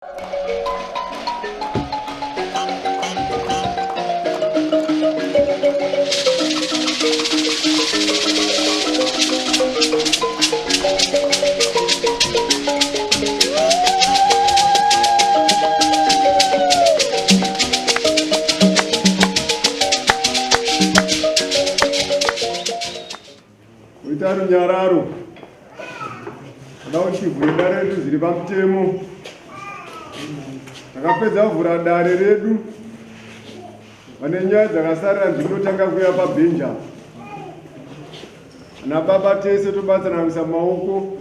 Kuita runyararo kuda kuti dare redu zviri pamutemo. Takapedza kuvhura dare redu, vane nyaya dzakasarira ndinotanga kuya pabhenji apa. Ana baba tese tobatsana kuisa maoko,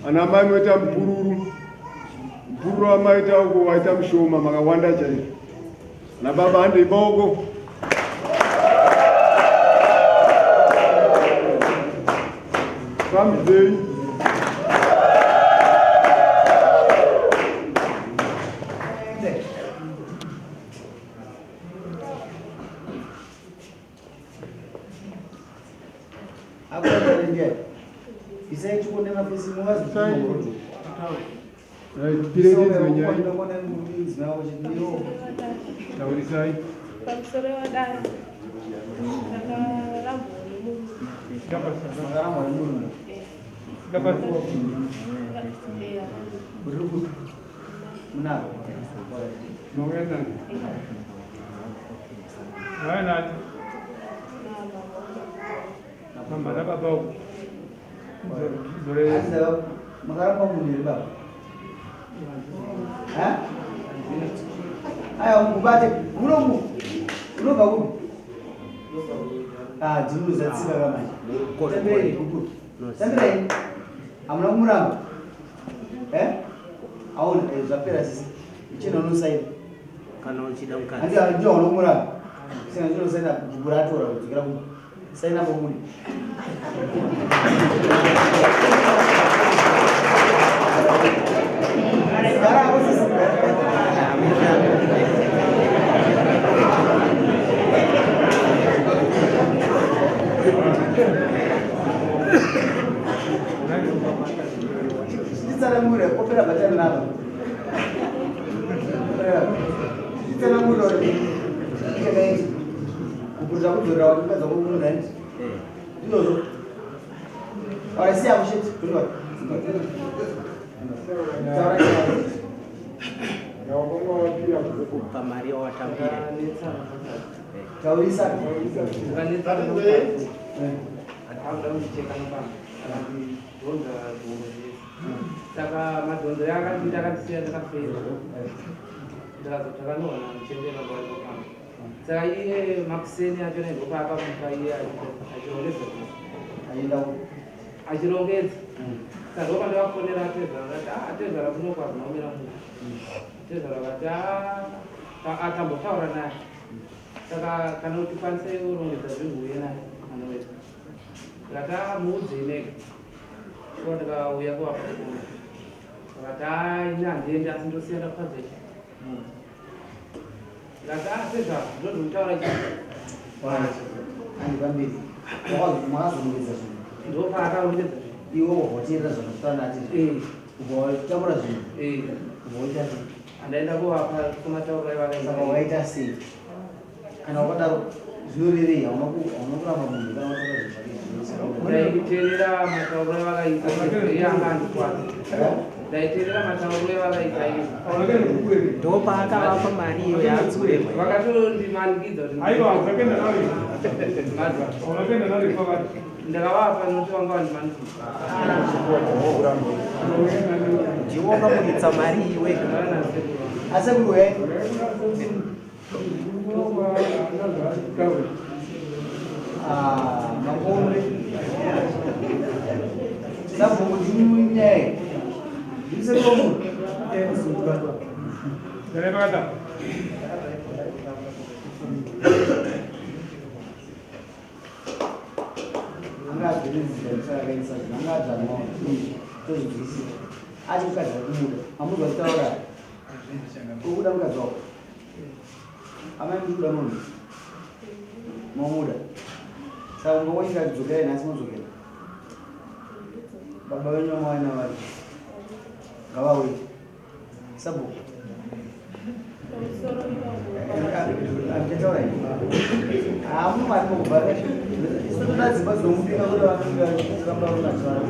ana mai moita mupururu, mupururu wamaita uko waita mushoma, makawanda chaizvo. Ana baba handei maoko. Fambidzei. Taurisai. Pamusoro wadaro ndakarambwa nemurume. Makarambwa nemurume. Munaro. Mauya nani? Mauya nani? Mama nababa uko. Makaramba munhu here baba? Aya mubate munomu unobva kupi? Ah, dzinozatsika kamanje. Tambirai kuku. Tambirai. Hamuna kumuramba. Eh? Aona eh, zvapera sisi. Ichena unosaina. Kana uchida mukadzi. Hanzi ndio unomuramba. Sina ndinosaina bhuku ratora kudzokera kumba. Saina pamude. Gara hapo sisi. Titsanangure kopera bhatani napa. Titsanangure chakaita. Kupurira kudzorera wati mukadzi wako kumunda handiti? Ndizvozvo. Alright, siya kushit. Don't worry. Taura chakaita. Kupa mari yawatambira. Taurisa. Saka madhonzo yaakandita akandisiya ndakafeira ndakazotaka nowana muchembera nguva saka iye makuseni acho naibva paakamuka iye achirongedza Aenda ku. Achirongedza, saka ndopa ndakafonera atezvara, ndati, "Ah, atezvara, kuno kwazvinaomera munhu." Atezvara vakati, "Ah, atambotaura naye, saka kana uchikwanisa urongedza zvinhu uye naye anowedza." Ndikati, "Ah, muudzei mega." Shuwa ndikauya kuvapa kuona, vakati, "Ah, ini handiendi, asi ndosiya ndakufadza ichi." Ndikati, "Ah, sezvazvo ndozvokutaura chii." Right. Andi pamberi. Makazorongedza zvinhu. Ndopaakarongedza zvinhu. Iwe wateerera zvakataura nati. Eh. Ubva watakura zvinhu. Eh. Ubva waita sei? Andaenda kuvapa kumatauro evakaita. Saka waita sei? Kana wakadaro zvinorevei? Hauna kuramba munhu kana watakura zvinhu zvake zvinosaka. Ndaiteerera matauro evakaita, iye anga andikwadza. Ndaiteerera matauro evakaita iye. Ndopaakavapa mari iyo yaadzorerwa. Vakatondimanikidza kuti Aiwa, zvakaenda nari. Madwa. Unakaenda nari pakati. Ndakavapa nokuti vanga vandimanikidza. Ndiwo wakaburitsa mari iyi wega. Asekuru he? Ah, makombe. Sabhuku ndimi nyaya. Ndimi munhu. Dare pakati. Anga adziridzira akaisa zvinhu anga adzamawo. Tozvinzwisisa. Ati mukadzi ari kumuda. Amuzwa kutaura. Uri kuda mukadzi wako? Amai muri kuda munhu? Momuda? Saka ungawanika dzokerai nhasi modzokera. Baba venyu vamawana vari. Ngavauye. Sabhuku. Pamusoro ipapo. Anditaura ini. Hamu mari mukubhadhara. Isu toda dzimba dzinomubika kuti vanenge vachiramba vachivara.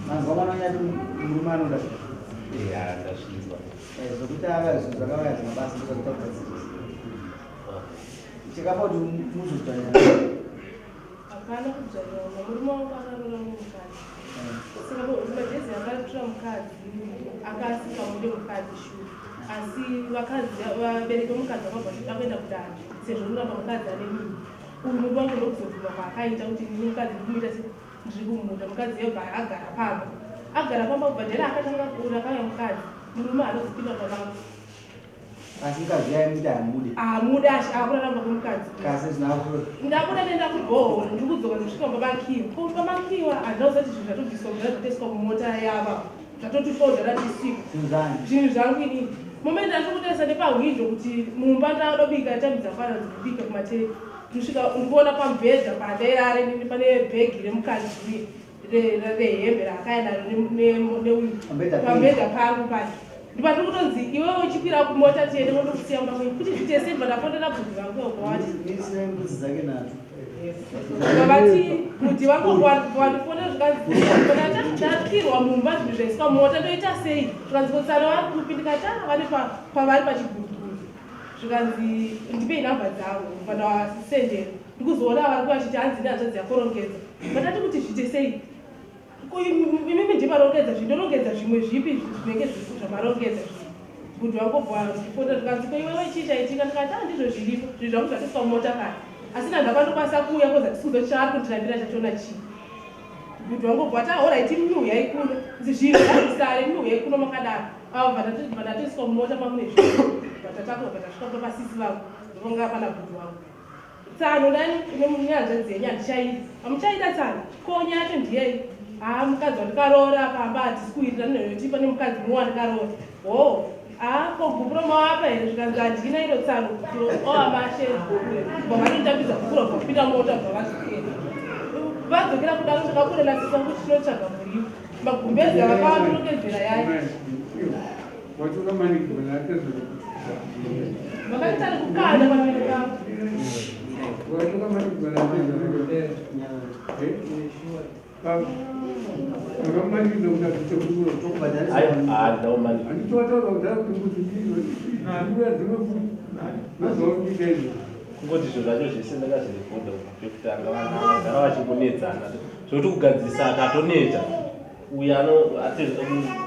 Manzwa mwana wanyati murume anoda. Ya, ndazvinzwa. Zvokuti ava zvinhu zvakauya zvina basa ndozvakuita kugadzirisa. Chakapa kuti muzodzvanya. Hapana kudzvanyiwa. Murume wangu akaroora mumwe mukadzi. Saka madhezi akatora mukadzi akasikamude mukadzi shuwa. Asi vakadzi vabereki vemukadzi vakabva vati akuenda kudare sezvo unoramba mukadzi ane mimba. Uyu murume wangu ndokuzobvuma kwaakaita kuti ini mukadzi ndikumuita se ndiri kumuda. Mukadzi yobva agara pamba. Agara pamba kubva dhera akatanga kuura akauya mukadzi. Murume anozopinda pamba. Asi mukadzi yaimuti hamude. Hamude akuraramba kwemukadzi. Kasi zvinakura. Ndabuda nenda kubhoho ndikudzoka ndosvika pamba pakiwa. Pamakiwa handina kuzati zvinhu zvatobviswa mvura zvatoiswa mumota yava. Zvatoti folder ratisiko. Zvinhu zvani. Zvinhu zvangu inini. Moment ndandiri kutarisa nepahwindo kuti mumba ndadobika tambidza kwana dzikubika kumateri. Ndosvika ndikuona pamubhedha pandairara inini pane bhegi remukadzi rehembe raakaenda neuyu. Pamubhedha penyu. Pamubhedha pangu paya. Ndipandiri kutonzi iwewe uchikwira kumota tiende kondokusiya mumba mwenyu. Kuti zviite sei ndapondera bvudzi vangu vati. Misina mbudzi dzake nadzo. Vati mudhi wangu wandifonera zvikanzi ndakirwa mumba zvinhu zvaiswa mumota ndoita sei zvikanzi kotsana vari kupi ndikati "Ah, vari pavari pachiguruguru zvikanzi ndipei nhamba dzavo vandawasendera ndikuzoona vari vachiti hanzi nehanzvadzi yakorongedza vandati kuti zviite sei imimi ndimarongedza zvinhu ndorongedza zvimwe zvipi zvinenge zvamarongedza zvinhu bhudhi wangu obva ndifonera zvikanzi ko iwewe chii chaitika ndikati "Ah, ndizvo zviripo zvinhu zvangu zvatoiswa mumota kare asi nandakandokwanisa kuuya koza tisikuzo chaari kundirambira chachona chii bhudhi wangu obva ati alright miuyai kuno nzi zvinhu ngazvisare miuyai kuno makadaro avo vandatoiswa mumota mamune zvinhu vatatakura vatasvika kuno pasisi vangu ndovonga pana bhudhi wangu tsano nani nehanzvadzi yenyu handichaida hamuchaida tsano ko nyaya yacho ndiyei haa mukadzi wandikaroora pamba hatisi kuwirirana nekuti pane mukadzi mumwe wandikaroora ho haa ko gupuro mawapa here zvikanzi handina iro tsano gupuro oamashe bva vanonditambidza gupuro bva kupinda mota bva vadzokera vadzokera kudaro ndakabuda nasisi vangu kuti tinotsvaga muriwo magumbezi avakavandirongedzera yayo vakaita nekukanda pamene pavo. Ayo, handina kungoti zvinhu zvacho zvese ndakazvirekodha pekutanga vanhu vagara vachingonetsana zvokuti kugadzirisa akatoneta uyu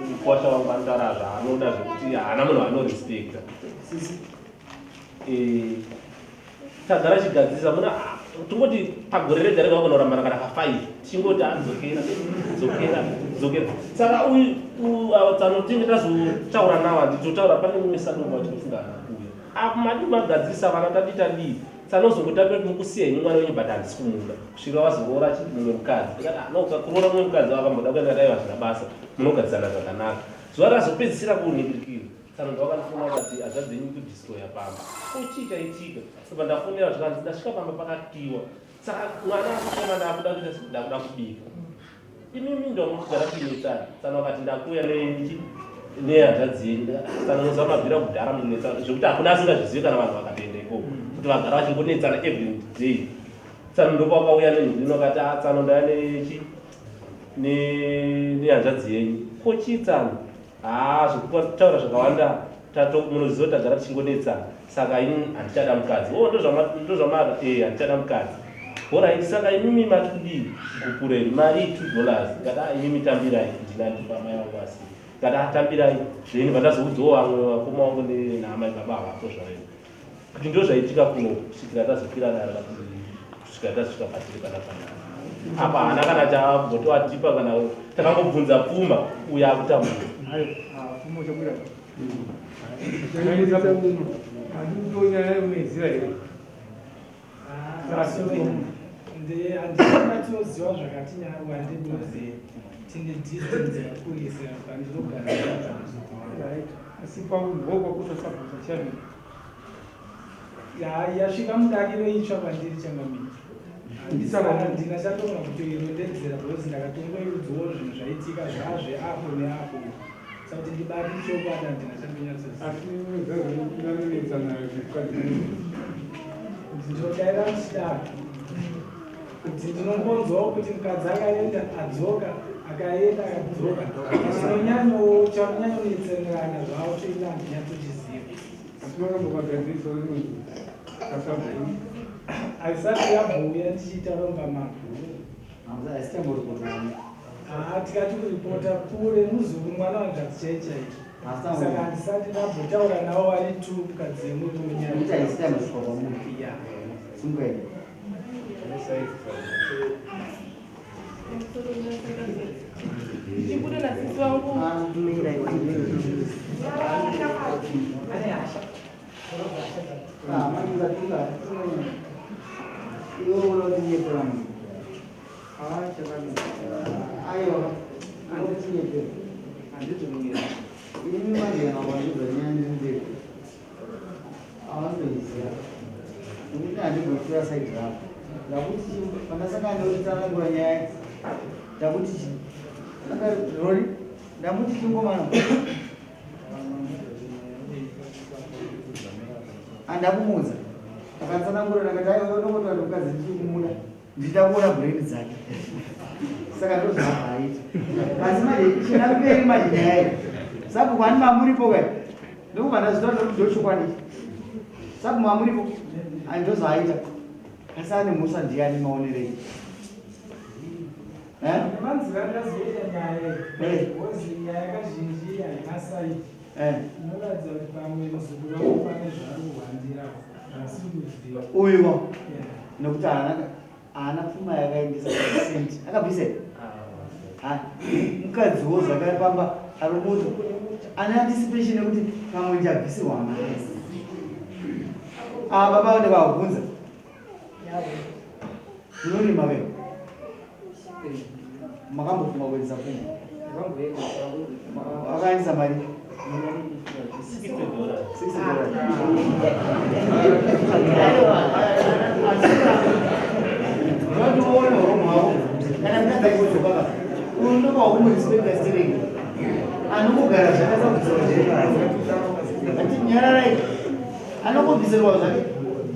mukwasha wangu anotaura zvaanoda zvekuti haana munhu anorespekta. Tagara chigadzirisa muna tongoti pagore rega rega vakonorambana kana ka5 tichingoti adzokera dzokera dzokera. Saka uyu ava tsano tinge tazotaura nawo handitotaura pane mumwe sadoko watinofunga kuuya apo madi magadzirisa vana tadi tadii tsanozongotambira kuti mukusiya henyu mwana wenyu but handisi kumuda kusvikira vazoroora mumwe mukadzi. Ndikati "Ah, no kuroora mumwe mukadzi vakamboda kuenda dai vazvina basa munogadzirana zvakanaka. Zuva razopedzisira kunhikirikira tsano ndavakandifona vakati hazvadzi yenyu kudistroya pamba ko chii chaitika saka ndafonera zvikanzi ndasvika pamba pakakiwa saka mwana akufona ndakuda kuita se ndakuda kubika imimi ndomugara kuinetsana tsano vakati ndakuuya nehanzvadzi yenyu. Tsano noziva mabvira kudhara munetsana zvekuti hakuna asingazvizivi kana vanhu vakatoenda ikoko kuti vagara vachingonetsana every day. Tsano ndopavakauya nenhurino vakati "Ah, tsano ndauya nechi nehanzvadzi yenyu ko chii tsano haa zvekutaura zvakawanda tato munoziva kuti tagara tichingonetsana saka ini handichada mukadzi o ndozvamada e handichada mukadzi alright saka imimi mati kudii gupuro iri mari $2 ngati "Ah, imimi tambirai ndina ndipa mai vangu asi ngati atambirai then vandazoudzawo vamwe vakoma vangu naamai baba havapo zvavo kuti ndo zvaitika kuno kusvikira tazokwira dare kusvikira tasvika patiri panapa apa haana kana chaambotowatipa kana takangobvunza pfuma uyo akutambura. Pfuma uchakwira. Handikutonya unoiziva here? Handinatsoziva zvakati wandinoziva tine distance yakurisa pandinogara. Right. Asi kwako kwakutosabhuza chairman. Yasvika mudariro itsva kwandiri changamire. Saka handina chatogona kutoirondedzera because ndakatongoiudzawo zvinhu zvaitika zvazve apo neapo. Saka kuti ndibate chokwadi handina chandonyatsoziva. Asi unanetsana mukadzi. Ndinodaira ndichidaro kuti ndinongonzwawo kuti mukadzi akaenda adzoka akaenda akadzoka chinonyanyonetserana zvavo choita handinyatsochiziva. Asi makambovagadzirisa rinonzi kasabhuku. Haisati yambouya ndichiita romba maguru. Haa tikati kuripota kure muzukuru mwana wanzvadzi chai chai. Saka handisati ndambotaura navo vari two mukadzi yemurume nyaya. Yeah. Ndichibuda nasisi vangu. Ndamuti chingomana andakumuudza akatsanangura ndakati aiwa unongotaura nemukadzi ndichikumuda ndichida kuona brain dzake saka ndozvaaaita asi manje china mberi manje nyaya iyi sabu kwani mamuripo kai ndokubva ndazvitaura kuti ndochokwadi sabu mamuripo ani ndozvaaita asi ane mhosva ndiyani maonerei Manzira ndazoita nyaya iyi because nyaya kazhinji haina saidi inoratidza kuti pamwe muzukuru wangu pane zvaari kuhwandira zvasiri kuziva. Uyuwo nekuti haana pfuma yakaendesa senti akabvisa here? Mukadziwo zvakare pamba arikuti ane anticipation yekuti pamwe ndichabvisirwa mari. Ah, baba ndikavabvunza munorima ve makambofunga kuendesa pfuma akaendesa mari $60. Vanoona uromo hwavo kana mukadzi achidzoka ka unonoka wakumurespecta stereki anongogara zvakasabvisirwa zvake ati nyararai anongobvisirwa zvake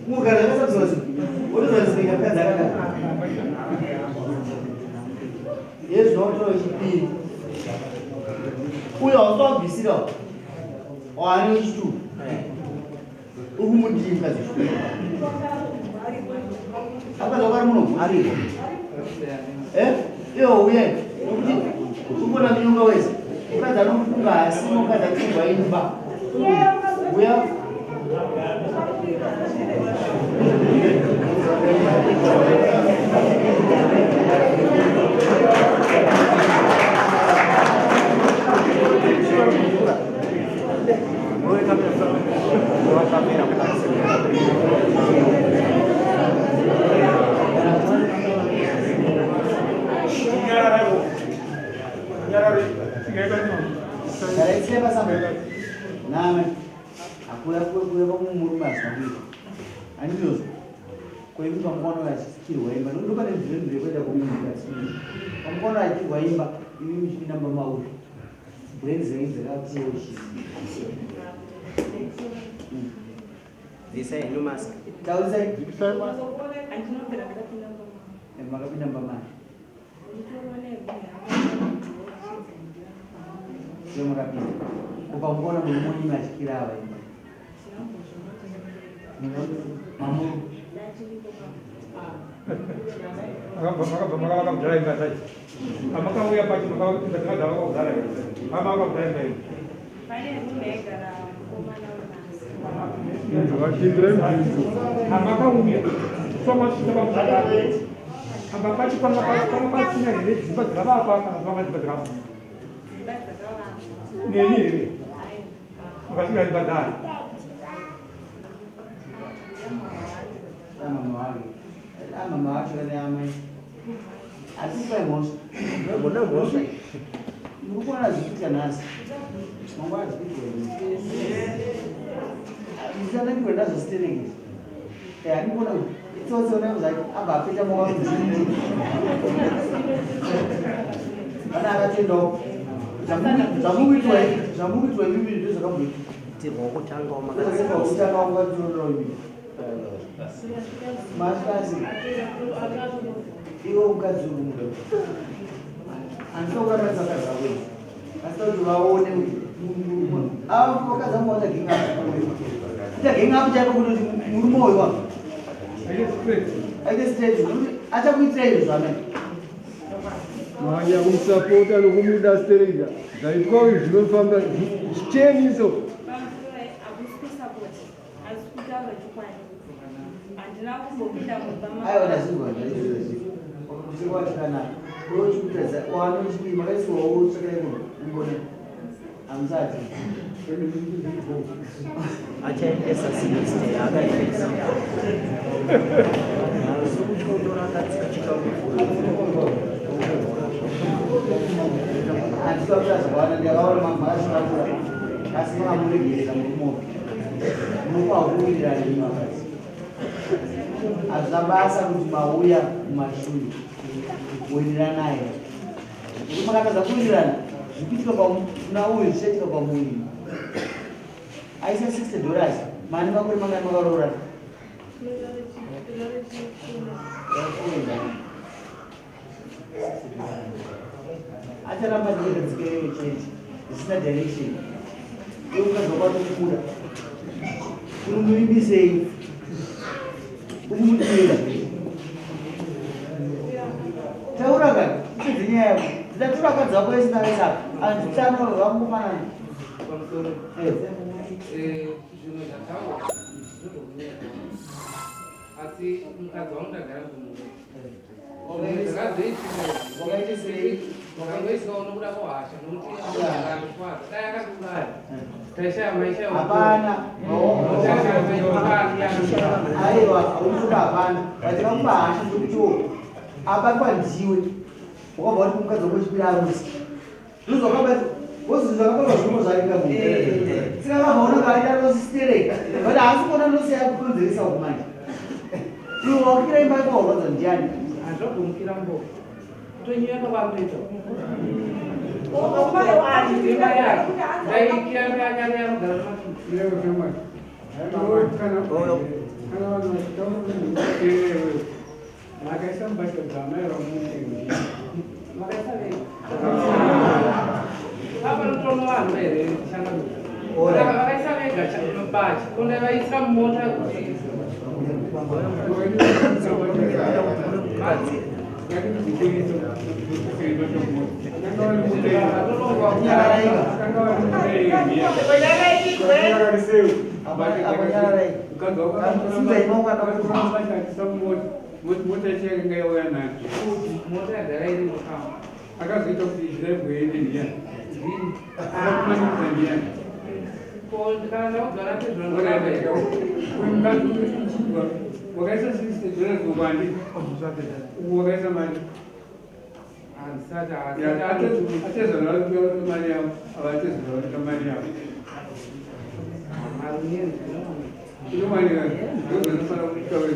kungogara zvakasabvisirwa zvinhu wotozorespekta mukadzi akadaro yezvinotora wechipiri uyo hausawabvisira waane wechituru uri kumudii mukadzi akadzi wakari muno ariko iwo uye nokuti ukona minyonga wese mukadzi anofunga asi mukadzi achibva imba uya Name akuya kuya kwamurume asina kuita handizvozvo koimi pamukono achikirwa imba ndopane mvemve kuenda komunhu pamukono achikirwa imba imi muchipinda mumba mauri brain dzenyu dzakatiwo chii Bvisai henyu mask. Taurisai. Andinobvira ndakapinda mumba. Makapinda mumba mani Sio makapinda kupamuona murume wenyu achikira ava imba mamuru Makabva makavaka kudhara imba sachi. Pamakauya pacho imba dzakadzavaka kudhara here? Pamakavaka kudhara imba iyi. Pane rume aigara mukomana wenasi. Vapindurai mubvunzo. Pamakauya somasvika pamusangano. Pamba pacho panga pasina here dzimba dzakavakwa kana dzavaka dzimba dzakavakwa? Dzimba dzakavakwa. Neni here? Makasvika imba dzani? Amama wake amama wacho kana amai asi kupai mhosva Gona mhosva. muri kuona zvikuita nhasi mangwana zvikuitwa musanakirwe nazvo stereki handikuona Itsotsi ona zvake abva apeta maoko Ana akatendawo. Zvamukuitwa zvamukuitwa imimi ndozvakamboitwa. Tirwa kutanga Kutanga wakatiroora imimi. Masasi. Iwe mukadzi uri kumuda. Handisa kuratidza vakadzi vako. Asi kuti vaone murume. Ava vakadzi vangu vaita gang up. Kuita gang up chaiko kuti murume uyu wako. Aite straight. Nokuti achakuitira izvo zvamene. Manya kumusapota nokumuda stereka. Zvaitwa uyu zvinofamba zvicheniso. Hakusi kusapota, asi kutaura chokwadi. Handina kumbopinda mumba Aiwa ndazvinzwa ndazvinzwa. Wakakuchekwa chakanaka. Iwe uchikuita wanochidii makaiswawo tsvakai munhu umbone. Hamusati. Achaendesa sinister akaendesa. Sokutyondora akatsika Handisa kuti azvawana ndakaona makasvikakura asi makamuregerera murume uyu. Munopa kuwirirana imi vakadzi. Hazvina basa kuti mauya mumashure. Wiriranai. Nekuti makatadza kuwirirana zvikuitika kuna uyu zvichaitika kwamuri. Aisa 60 dollars mane makore mangani makaroorana? Acharamba achienda tsika iyoyo chete zvisina direction. Iwe mukadzi wako atokuda. Unomuvimbisei? Ukumudirei? Taura kani, upedze nyaya yako. Ndidatora vakadzi vako vese navese apa. Handitano vangofanana. Pamusoro. Eh. Zvimwe zvataurwa zvinotokunetsa. Asi mukadzi wangu ndagara kumurume. Wakaita sei? Wakangoiswa unobuda kuhasha nokuti akandikwadza. Dai akandiuraya. Taishaya maishaya. Hapana. Aiwa, haukuba hapana. But vakupa hasha dzokutiwo abatwa ndiwe. Wakabva wati mukadzi wako chipiri arusi. Ndozvakabata. Wozi zvakabatwa zvimo zvake kamunhu. Saka akabva ona kaita losi stereka. But haasi kuona losi yakukonzeresa uku manje. Iwe wakira imba yako warwadza ndiani? Hazvagumukira mboko. Kutonyiwa kwakutoita. Kana vanhu vachitaura kuti makaisa mbatya dzamai vamunenge. Vakaisa vega mbachi konda vaisira mumota kuti Mota yacho yauya nayo mota yagara iri mukama akazoita kuti zviraigoende ndiyani akakumanikidza ndiyani kana ndaugara pezvo wakaisa 60 dollars ukwandi uku wakaisa mari handisati atezvana mari yavo ava atezvana mari yavo inowanika ndozvanofanira kutaura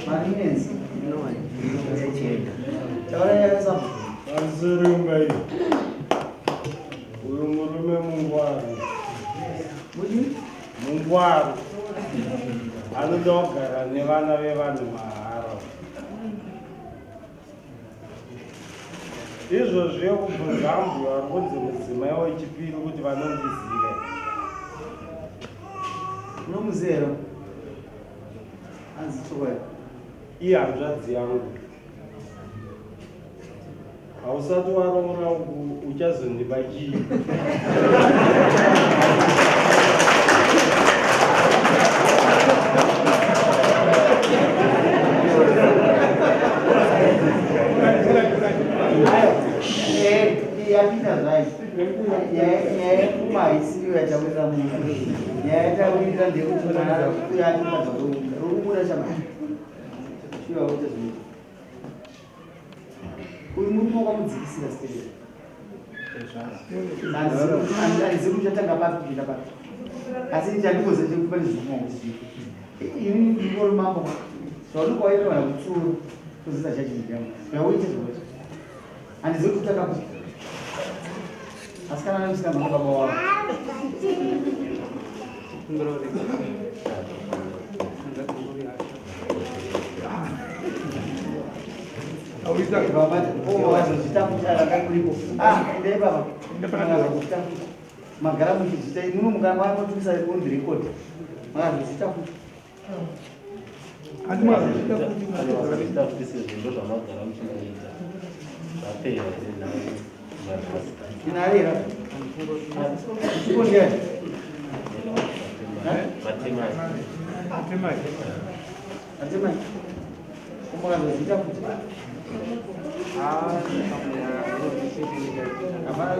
Marinenzi. Taura nyaya yako. Pamusoro iyi. Uyu murume mungwaru. Mudi? Mungwaru. Anoda kugara nevana vevanhu mahara. Izvozvi yekubvunza ambuya vari kunzi mudzimai wechipiri kuti vanondizive. Unomuziva here? Hanzi chokwadi. Ihanzvadzi yangu. Hausati waroora uku uchazondipa chii? Aiwa. Yapinda zvayo. Nyaya yepfuma haisiriyo yatawirira munhu. Nyaya yatawirira ndeyekuti mwana uyo atokadza kuumuda. Uri shamwari. Shuwa uchazoita. Uyu murume wakamudzikisira stereki. Handizivi kuti uchatanga papi kuenda papi. Asi chandikoze chekupa nezvimwe kuti zviite. Ini ndingori mambo. Zvaunenge waita kana kutsura kuzisa judgment yangu. Zvauite zvokuti. Handizivi kuti takakuti. Asi kana nemusikana baba wavo. Magara muchizvita imuno mukamatoisa on the record makazozvita futi Mazozviita futi sezvo ndo zvamagara muchingoita zvapera here nhasi? Inarira chikondiyani Matemai. Matemai. Matemai. Makazozviita futi hapana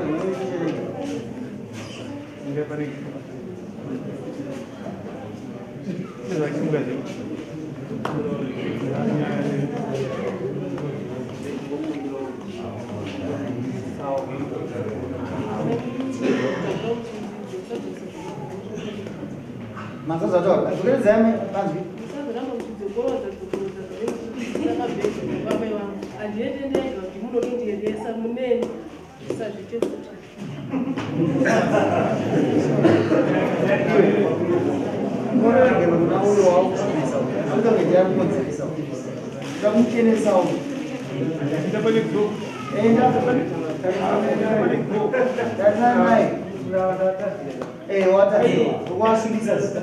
Manzazataura dzokeredzai manzwi Musazoramba muchidzokorodza dzokorodza zvamakabhedhi vamai vangu. Handiende ndega kuti munotondiendesa muneni musazviite futi. Unoregerwa kuna uyo wakusvibisa uyo anoita kunge kukonzeresa ukamuchenesa uyo enda tatanai watadzira zita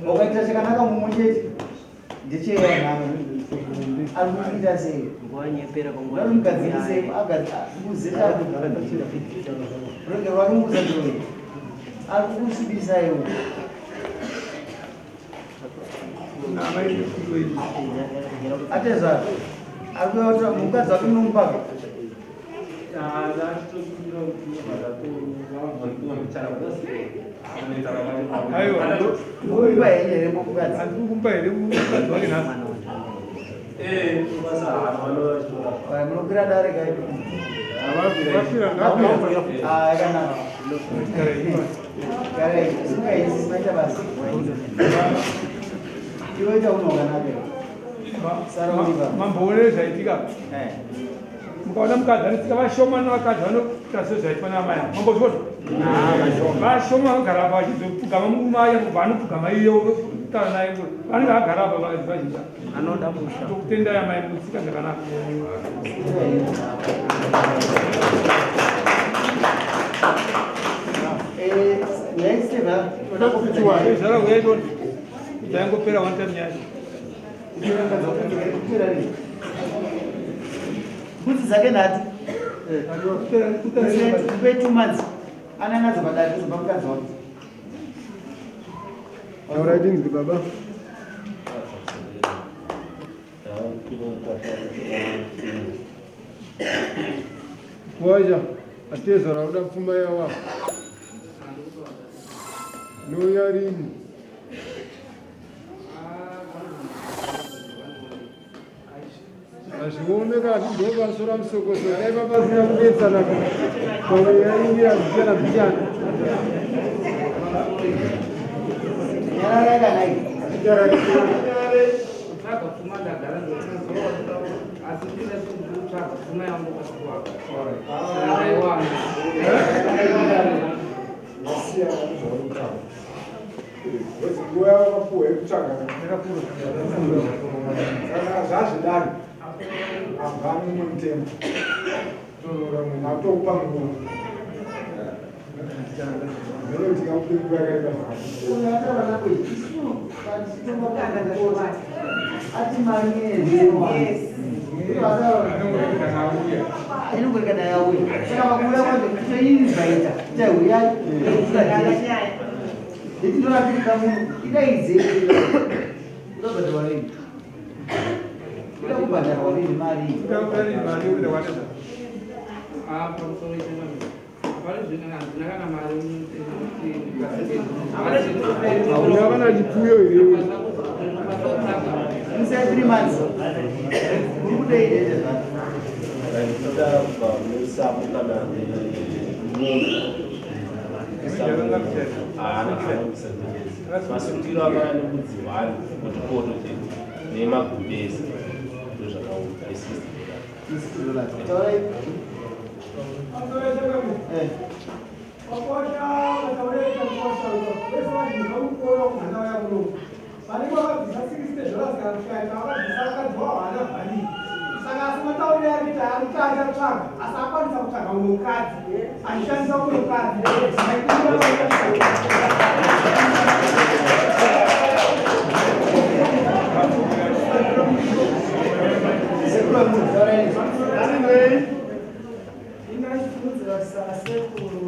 wakaita chakanaka mumwe chete ndechevanhu ari kuita sei Wanyepera vari mugadzirise muzeta rege rwarimbuza ndoi ari kukusvibisa iwe atezvara ari kuya kuti mukadzi wake munomupaka Kumupa here mukadzi? Kumupa here mukadzi wake nhasi? Munokwira dare kai? Ah, yakanaka. Garai, simukai, maita basa. Iwe ita unhu wakanaka iwe. Sara uri pa. Mamboone zvaitika. Mukaona mukadzi anotsika vashoma nevakadzi vanoita sezvaitwa naamai ava. Mambozviona? Vashoma vanogara apa vachizopfugama murume aya kubva anopfugama iye otaura naye vanenge vagara apa vakadzi vazhinji. Anoda musha. Tokutendai amai mutsika zvakanaka. Eh, nhai Steve, Zvara uyai tione. Dzaingopera one time nyaya. Mbudzi dzake nhatu. Kwe 2 months. Ana nadzo padare kuzobva mukadzi wake. Taurai tinzwi baba. Kuwacha atezvara kuda pfuma yawa. Nouya rini? Hazvioneka asi ndovasora musokoso dai vapasina kunetsana pamwe yainge azvichana mbichana. Nyarara kanai. Kutsvaga pfuma ndagara asi ndine kutsvaga pfuma yangu kwasikuwaka ndaiwana Zvasiyana nezvauri nguva yavakapuwa yekutsvaga saka zvazvidaro abva mumwe mutemo tonora mumwe akutokupa nguva ndinoti ngakupe nguva yakareba Ati mari inongorikana yauya saka vakuuya kwacho toinvaita tauyai ndindoratirika munhu idaidzei udabhadharwa rini uda kubhadharwa rini mari pamusoro handina kana mari Hauna kana chipfuyo here? Inside 3 months uri kudei dete zvako Toda kubva musapo kana munhu. Masungiro akauya nembudzi 1 kuti koto chete nemagumbezi ndozvakauya $60. Vanenge vakabvisa 60 dollars kana kukaita vakabvisa vakadzi wavo haana value. Saka asi matauriro ari kuita ari kuti achatsvaga asi akwanisa kutsvaga mumwe mukadzi achishandisa mumwe mukadzi. Ingachifungidzira sasekuru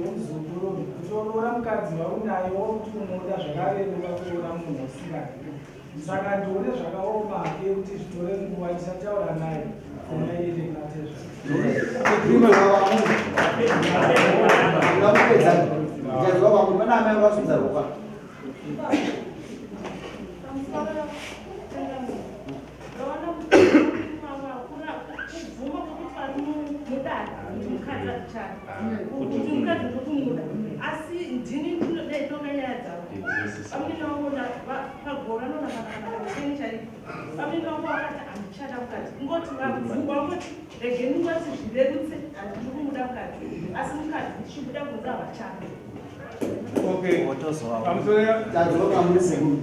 womuzukuru kutoroora mukadzi waunaye wokuti unoda zvakareruka kuroora munhu usingadi. Saka ndione zvakaoma ke kuti zvitore nguva ndichataura naye fona iende kuna tezvara. Ndaona kuti vakura kubvuma kwekuti vari mudare kuti mukadzi atichada kuti mukadzi ndokumuda asi ndini ndinotonga nyaya dzavo. Vamwene vangu pagore anoona kana cheni chaiko. Vamwene vangu vakati handichada mukadzi kungoti vabvuma vangoti regeni ngoti zvirerutse handidi kumuda mukadzi asi mukadzi ndichibuda kunze havachada. Okay. Pamusoro ya Tadzoka muri sekuru.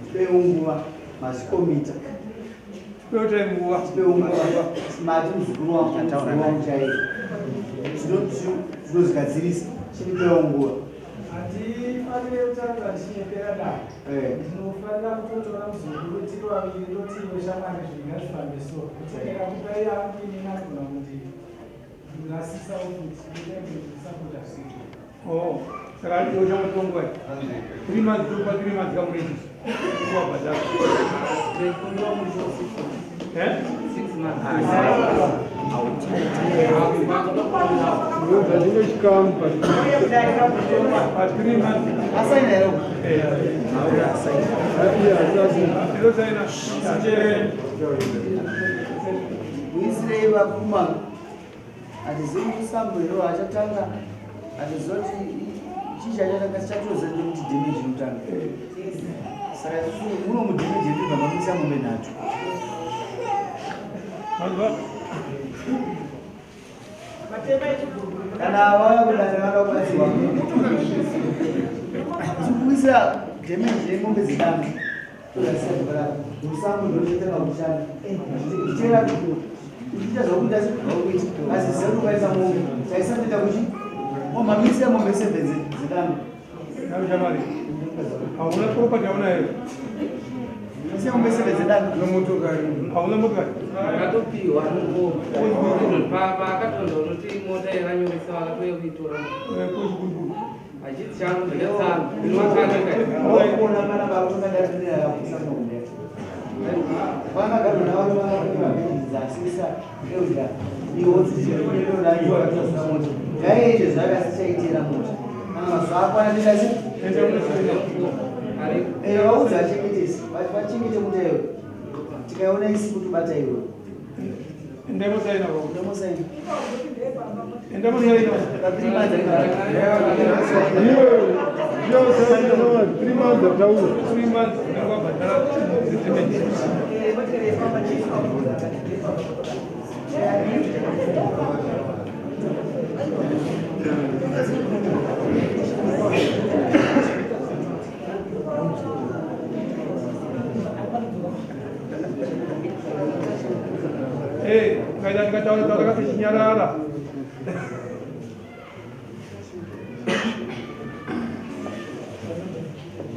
Tipeiwo nguva mazikomita. Tipeiwo time nguva. Tipeiwo nguva. Mati muzukuru wangu muzukuru wangu chaiye. Tinozvigadzirisa. Chindipeiwo nguva. Handifanire kutaura ndichinyepera dare. Ndinofanira kutotora muzukuru tiri vaviri toti iwe shamwari zvinhu ngazvifambe so. Kuti ndikakupai yangu inini anogona kundirasawo futi. Ndinenge ndichisapota zvisizvo. Oh, saka iwe shamwari tonguva. 3 months tokupa 3 months kamwedzi. Kuwabhadhara. Eh? 6 months. Ndine chikamu pa Pa 3 months. Asaina here? Eh. Inosaina. Muisirei vakuma hatizivi kuti Samuel achatanga hatizoti chii chachatanga tichatoziva nekuti damage inotanga. Saka isusu muno mudamage yedu bva mamisa mombe nhatu. Kana vauya kudare vanoda kubatsirwa tikuisa damage yemombe dzedambe musango ndochatanga kushanda ndichera uchiita zvakuita sezvakuita asi ziva kuti ukaisa mombe taisatoita kuchi omamisira mombe 7 dzedambe. Shamwari. Hauna property haunayo. Misia mombe 7 dzedambe. Hauna motokari. Akatopiwa paakatonda unoti mota yavanyoresa vakatouya kuitora achiti changu ndakatsanga Kuona pana vakutokandarinira kakuisa mombe. Vakagarwa navo vakakuita asisa euda iwo tsiirodaiwa mota. Dai zvakasichaitira mota. Kana mazuva akwana ndingasi vaudza vachengetesi vachengete mota iyoyo. Tikaiona isi kutobata iwe. Endamosaina. Endamosaina. Endamosaina. Pa 3 months. 3 months ataura. 3 months ndakabhadhara settlement. Eh, kaida ndikataura taura katichinyarara.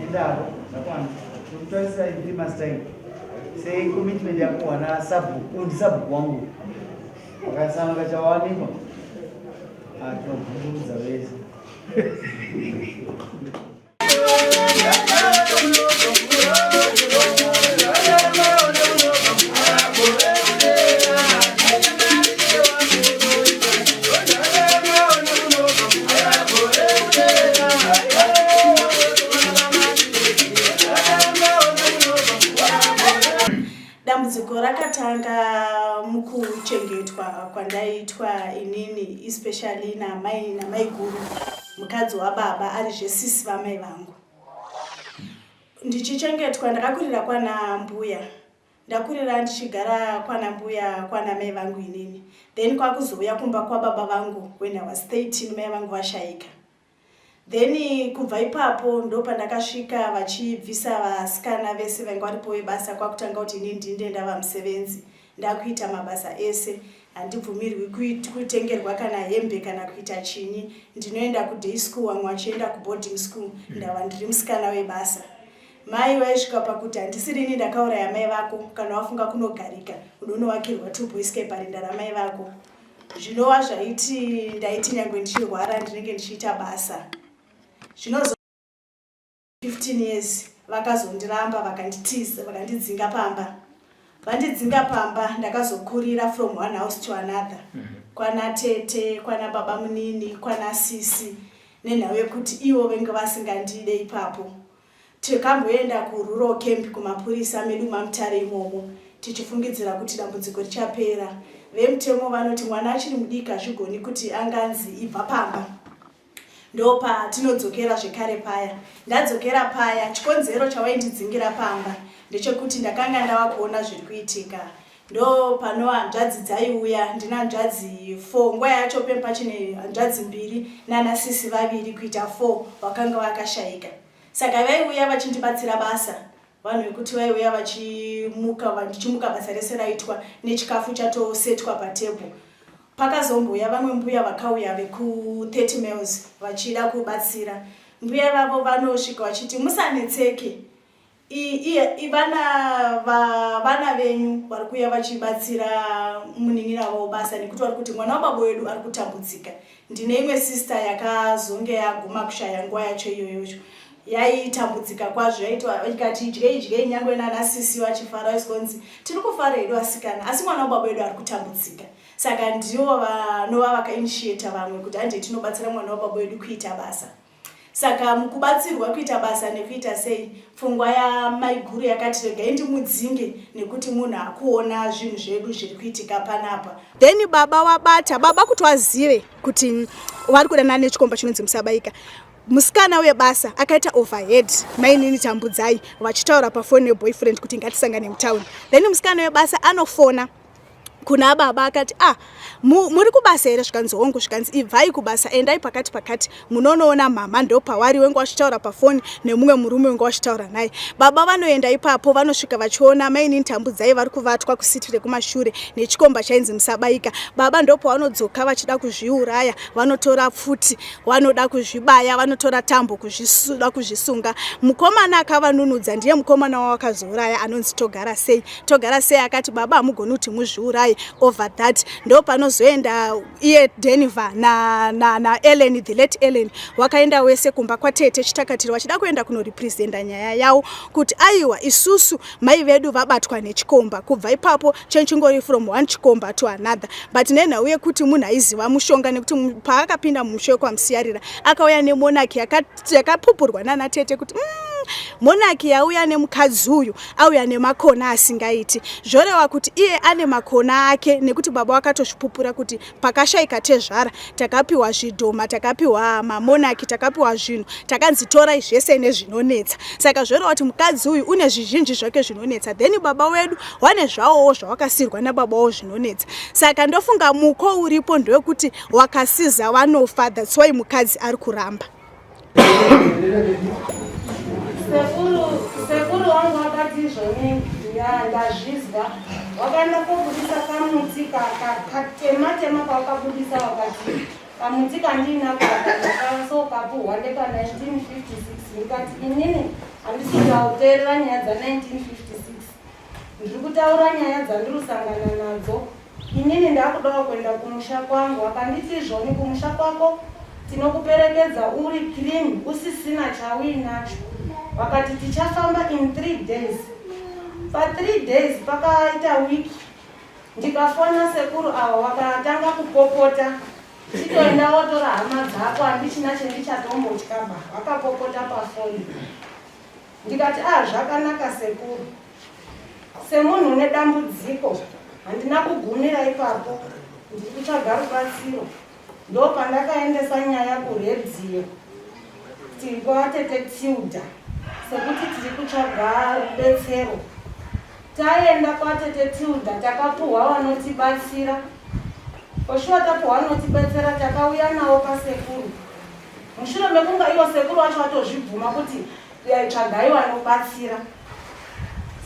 Endaro zvakwana. Tokutarisira in 3 months time. Sei commitment yako wana sabhuku, uyu ndisabhuku wangu. Wakasanga chawanikwa. Ah, tinobvunzurudza vese. Dambudziko rakatanga mukuchengetwa kwandaitwa inini, especially namai namaiguru. mukadzi wababa ari zvesisi vamai vangu. Ndichichengetwa ndakakurira kwana mbuya. Ndakurira ndichigara kwana mbuya kwana mai vangu inini. Then kwakuzouya kumba kwababa vangu when I was 13 mai vangu vashaika. Then kubva ipapo ndopandakasvika vachibvisa vasikana vese vainge varipo vebasa kwakutanga kuti ini ndinde ndava musevenzi ndakuita mabasa ese handibvumirwi kutengerwa kana hembe kana kuita chinyi ndinoenda kuday school vamwe vachienda kuboarding school ndava ndiri musikana webasa mai vaisvika pakuti handisirini ndakauraya mai vako kana wafunga kunogarika unonowakirwa tuboiske parinda ramai vako zvinova zvaiti ndaiti nyangwe ndichirwara ndinenge ndichiita basa zvinozo 15 years vakazondiramba vakanditiza vakandidzinga pamba vandidzinga pamba ndakazokurira from one house to another kwana tete kwana baba munini kwana sisi nenhau yekuti ivo venge vasingandide ipapo Takamboenda kurural camp kumapurisa medu maMutare imomo tichifungidzira kuti dambudziko richapera. Vemutemo vanoti mwana achiri mudiki hazvigoni kuti anganzi ibva pamba. Ndopatinodzokera zvekare paya. Ndadzokera paya, chikonzero chawaindidzingira pamba ndechekuti ndakanga ndava kuona zviri kuitika. Ndopano hanzvadzi dzaiuya, ndina hanzvadzi 4 nguva yacho pempachine hanzvadzi mbiri nana sisi vaviri kuita 4 vakanga vakashaika. Saka vaiuya vachindibatsira basa vanhu vekuti vaiuya vachimuka ndichimuka basa rese raitwa nechikafu chatosetwa patable. Pakazombouya vamwe mbuya vakauya veku 30 miles vachida kubatsira. Mbuya vavo vanosvika vachiti musanetseke vana vana venyu vari kuuya vachibatsira munin'ina wavo basa nekuti vari kuti mwana wababa wedu ari kutambudzika. Ndine imwe sister yakazonge yaguma kushaya nguva yacho iyoyocho yaitambudzika kwazvo yaitwa ikati idyei idyei nyangwe nana sisi vachifara vaisonzi tiri kufara hedu asikana asi mwana wababa wedu ari kutambudzika saka ndivo vanova vakainitiata vamwe kuti handei tinobatsira mwana wababa wedu kuita basa Saka mukubatsirwa kuita basa nekuita sei, pfungwa yamaiguru yakati regai ndimudzinge nekuti munhu akuona zvinhu zvedu zviri kuitika panapa. Then baba wabata baba kuti wazive kuti vari kudanana nechikomba chinonzi Musabaika. Musikana webasa akaita overhead mainini Tambudzai vachitaura pafoni neboyfriend kuti ngatisangane mutown. Then musikana webasa anofona kuna baba akati ah muri kubasa here zvikanzi hongu zvikanzi ibvai kubasa endai pakati pakati munonoona mhamha ndopawari wenge wachitaura pafoni nemumwe murume wenge wachitaura naye baba vanoenda ipapo vanosvika vachiona mainini tambudzai vari kuvatwa kusiti rekumashure nechikomba chainzi musabaika baba ndopavanodzoka vachida kuzviuraya vanotora pfuti vanoda kuzvibaya vanotora tambo kuzvisuda kuzvisunga mukomana akavanunudza ndiye mukomana wawakazouraya anonzi togara sei togara sei akati baba hamugoni kuti muzviuraye over that ndo panozoenda iye denver naellen na, na the late ellen wakaenda wese kumba kwatete chitakatiro vachida kuenda kunorepresenta nyaya yavo kuti aiwa isusu mai vedu vabatwa nechikomba kubva ipapo chenchingori from one chikomba to another but nenhau yekuti munhu aiziva mushonga nekuti paakapinda mumusha wekwamusiyarira akauya nemonaki yakapupurwa nana tete kuti monaki yauya nemukadzi uyu auya nemakona asingaiti zvoreva kuti iye ane makona ake nekuti baba wakatozvipupura kuti pakashaika tezvara takapiwa zvidhoma takapiwa mamonaki takapiwa zvinhu takanzi torai zvese nezvinonetsa saka zvoreva kuti mukadzi uyu une zvizhinji zvake zvinonetsa then baba wedu wane zvawowo zvawakasirwa nababa wavo zvinonetsa saka ndofunga muko uripo ndewekuti wakasiza wanofa that's why mukadzi ari kuramba Sekuru, sekuru wangu wakati izvoni ndazvizwa wakaenda kobudisa kamuti katema tema kawakabudisa wakati kamuti kandiinako ndakasokapuhwa ndeka 1956 ndikati inini handisi kuteerera nyaya dza 1956 ndiri kutaura nyaya dzandiri kusangana nadzo Inini ndakudawo kuenda kumusha kwangu akanditi izvoni kumusha kwako tinokuperekedza uri clean usisina chauinacho vakati tichafamba in 3 days pa 3 days pakaita week ndikafona sekuru ava vakatanga kupopota chitoenda wotora hama dzako handichina chendichatombotya ba vakapopota pafoni Ndikati ah zvakanaka sekuru. Semunhu une dambudziko handina kugumira ipapo ndiri kutsvaga rubatsiro. Ndopandakaendesa nyaya kuredhiyo tiri kwatete Tilda sekuti tiri kutsvaga rubetsero. Taenda kwatete Tilda takapuhwa vanotibatsira. Oshuwa tapuhwa vanotibatsira takauya navo pasekuru. Mushure mekunga ivo sekuru vacho vatozvibvuma kuti tsvagai vanobatsira.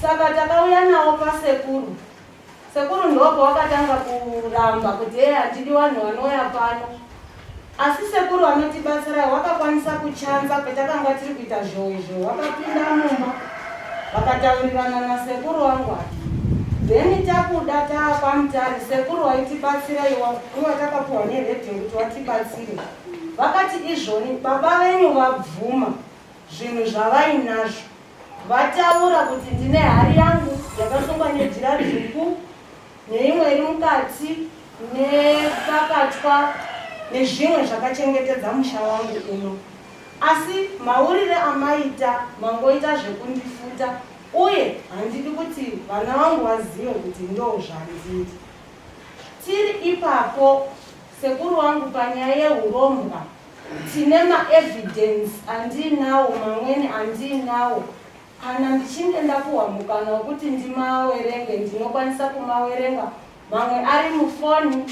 Saka takauya navo pasekuru. Sekuru ndopo wakatanga kuramba kuti hee handidi vanhu vanouya pano. Asi sekuru vanotibatsira wakakwanisa kuchanza petakanga tiri kuita zhowe zhowe wakapinda mumba vakataurirana nasekuru wangu ati then takuda taakwamutare sekuru waitibatsira iwa watakapuhwa neredhiyo kuti watibatsire vakati izvoni baba venyu vabvuma zvinhu zvavainazvo Vataura kuti ndine hari yangu yakasungwa nejira dzvuku neimwe iri mukati nepakatwa nezvimwe zvakachengetedza musha wangu uno. Asi maurire amaita mangoita zvekundifuta uye handidi kuti vana vangu vazive kuti ndozvandiri. Tiri ipapo sekuru wangu panyaya yehurombwa Tine ma evidence andiinawo mamweni andiinawo kana ndichinge ndapuhwa mukana wekuti ndimawerenge ndinokwanisa kumawerenga mamwe ari mufoni